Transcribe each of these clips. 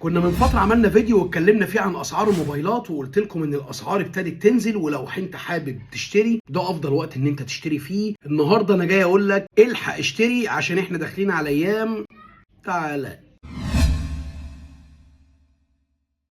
كنا من فترة عملنا فيديو واتكلمنا فيه عن اسعار الموبايلات، وقلت لكم ان الاسعار ابتدت تنزل، ولو انت حابب تشتري ده افضل وقت ان انت تشتري فيه. النهارده انا جاي اقول لك الحق اشتري عشان احنا داخلين على ايام. تعالى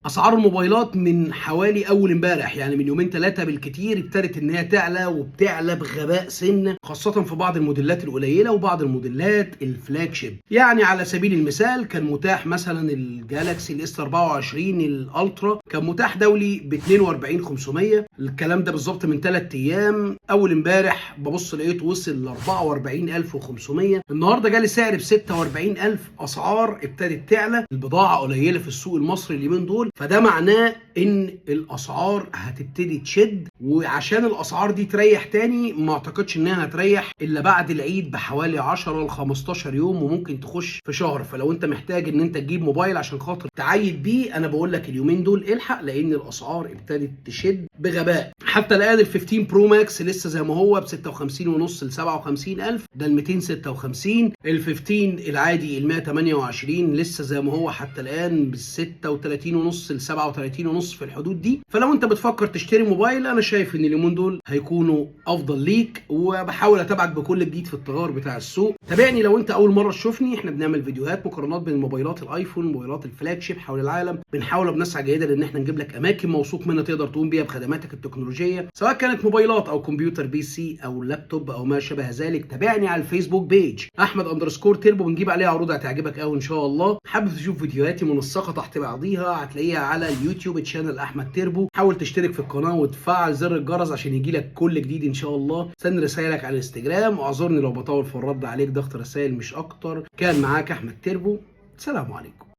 اسعار الموبايلات من حوالي اول امبارح، يعني من يومين ثلاثة بالكتير، ابتدت ان هي تعلى، وبتعلى بغباء سنة، خاصة في بعض الموديلات القليلة وبعض الموديلات ال flagship. يعني على سبيل المثال كان متاح مثلا ال Galaxy ال S 24 ال Ultra كان متاح دولي ب 42500، الكلام ده بالظبط من 3 ايام. اول امبارح ببص لقيته وصل ل 44500، النهارده جالي سعر ب 46000. اسعار ابتدت تعلى، البضاعة قليله في السوق المصري اليومين دول، فده معناه ان الاسعار هتبتدي تشد. وعشان الاسعار دي تريح تاني ما اعتقدش انها هتريح الا بعد العيد بحوالي 10 ل 15 يوم، وممكن تخش في شهر. فلو انت محتاج ان انت تجيب موبايل عشان خاطر تعيد بيه، انا بقول لك اليومين دول الحق، لان الاسعار ابتدت تشد بغباء. حتى الان ال 15 Pro Max لسه زي ما هو ب 56 ونص ل 57000، ده ال 256. ال 15 العادي ال 128 لسه زي ما هو حتى الان ب 36 ونص ل 37 ونص في الحدود دي. فلو انت بتفكر تشتري موبايل، انا شايف ان اليومين دول هيكونوا افضل ليك. وبحاول اتابعك بكل جديد في التغير بتاع السوق. تابعني لو انت اول مرة تشوفني، احنا بنعمل فيديوهات مقارنات بين موبايلات الايفون وموبايلات ال flagship حول العالم. بنحاول وبنسعى جيدا ان احنا نجيب لك اماكن موثوق منها تقدر تقوم بيها بخدماتك التكنولوجية، سواء كانت موبايلات او كمبيوتر PC او لابتوب او ما شابه ذلك. تابعني على ال Facebook page احمد underscore تيربو، بنجيب عليها عروض هتعجبك قوي ان شاء الله. حابب تشوف فيديوهاتي منسقة تحت بعضيها هتلاقيها على ال YouTube channel احمد تيربو. حاول تشترك في القناة وتفعل زر الجرس عشان يجيلك كل جديد ان شاء الله. استنى رسائلك على الانستجرام، واعذرني لو بطول في الرد عليك، ضغط رسائل مش اكتر. كان معاك احمد تيربو، سلام عليكم.